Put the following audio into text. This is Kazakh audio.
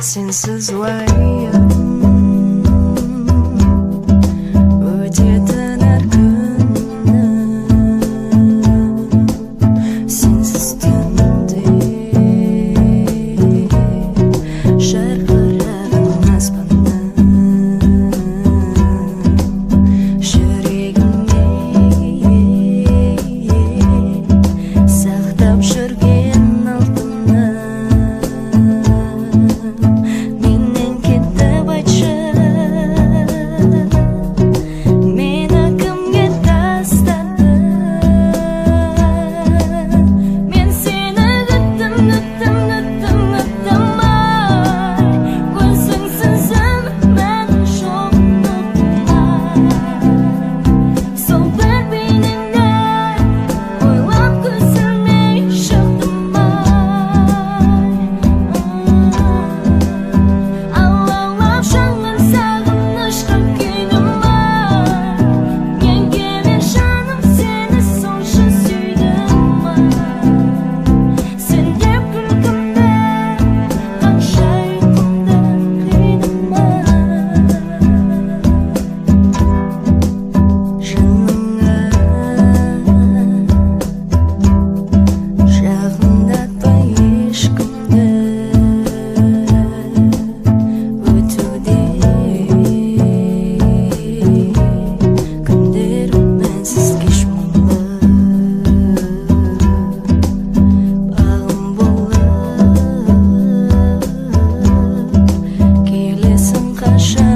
Сенсіз уайым өтетін әр күнім, сенсіз түнде жарқыраған аспанның, жүрегіме сақтап жүрген алтыным. Менен кетіп айтшы, мені кімге тастадың? Мен сені күттім, күттім, күттім, күттім ай, өзіңсіз өмір жоқтығым ай. Сол бір бейнеңді ойлап көз ілмей шықтым ай. Алаулап жанған сағынышқа күйдім ай. Неге мен, жаным, сені сонша сүйдім ай? Сен деп күлкімді, қанша ұйқымды қидым ай. Жаныңа жақындатпай ешкімді, өтуде күндерім мәнсіз кеш мұңлы. Бағым болып келесің қашан?